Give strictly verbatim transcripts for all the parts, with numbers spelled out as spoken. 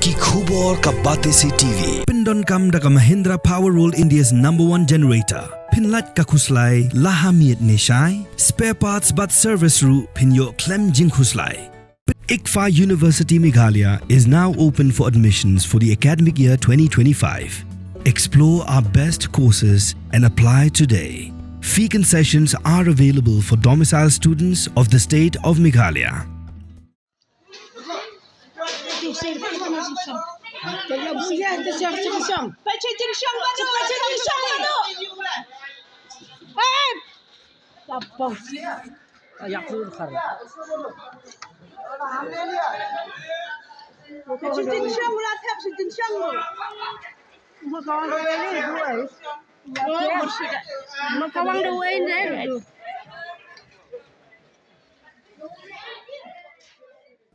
Ki khubor ka Batesi T V. Pyndonkam da ka Mahindra Power World, India's number one generator. Pynlait ka khuslai la ha miet ne shai. Spare parts bad service ruh phin ïoh khlem jingkhuslai. ICFAI University Meghalaya is now open for admissions for the academic year twenty twenty-five. Explore our best courses and apply today. Fee concessions are available for domicile students of the state of Meghalaya.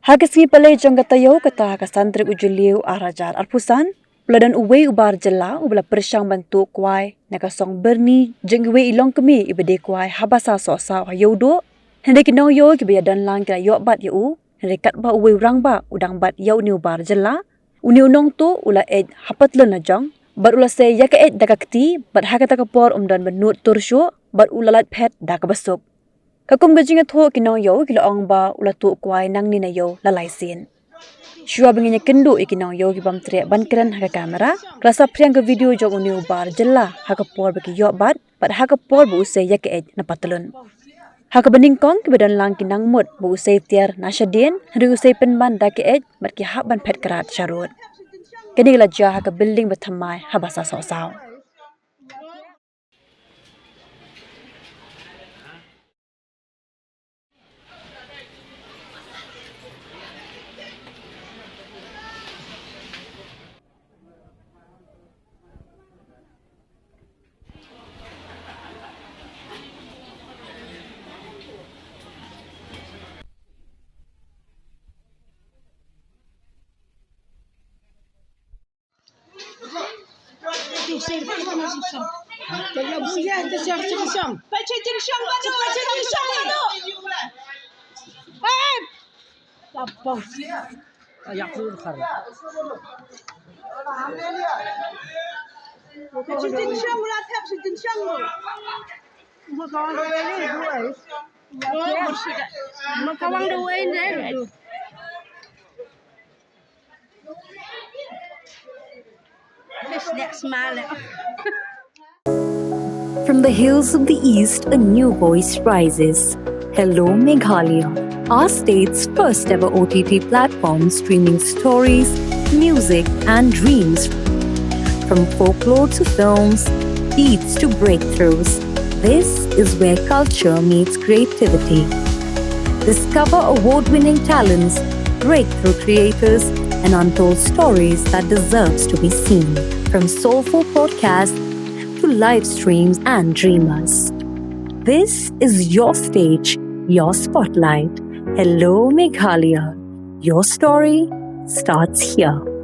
Ha ka sngi Palei jong ka taïew, kata ha ka san tarik u Jylliew ar hajar arphew san, u la don uwei u bar jylla uba la pyrshang ban tuh kwai na ka song byrni jong iwei i longkmie iba die kwai ha Basasohsaw ha Ïewduh. Hynrei ki nongïew kiba ïadon lang ki la ïoh bat ïa u, hynrei katba uwei u rangbah u dang bat ïa une u bar jylla, une u nongtuh u la eit ha patlun la jong bad u la sei ïa ka eit da ka kti, bad ha kata ka por um don ba nud tur shuh bad u la lait phet da kaba suk. Ka kum ka jingïathuh, ki nongïew ki la ong ba u la tuh kwai nangne na ïew la lai sien. Shuwa ba ngin ïakynduh ïa ki nongïew ki bym treh ban kren ha ka kamera, ka la saphriang ka video jong une u bar jylla ha ka por ba ki ïoh bat bad ha ka por ba u sei ïa ka eit na patlun. Ha kaba nyngkong, kiba don lang ki nang mut ba u sei tiar na shadien, hynrei u sei pynban da ka eit bad ki hap ban phet krad sharud. Kane ka la jia ha ka building ba thymmai ha Basasohsaw. From the hills of the East, a new voice rises. Hello Meghalaya, our state's first ever O T T platform streaming stories, music, and dreams. From folklore to films, beats to breakthroughs, this is where culture meets creativity. Discover award winning talents, breakthrough creators, and untold stories that deserves to be seen. From soulful podcasts to live streams and dreamers, this is your stage, your spotlight. Hello Meghalaya, your story starts here.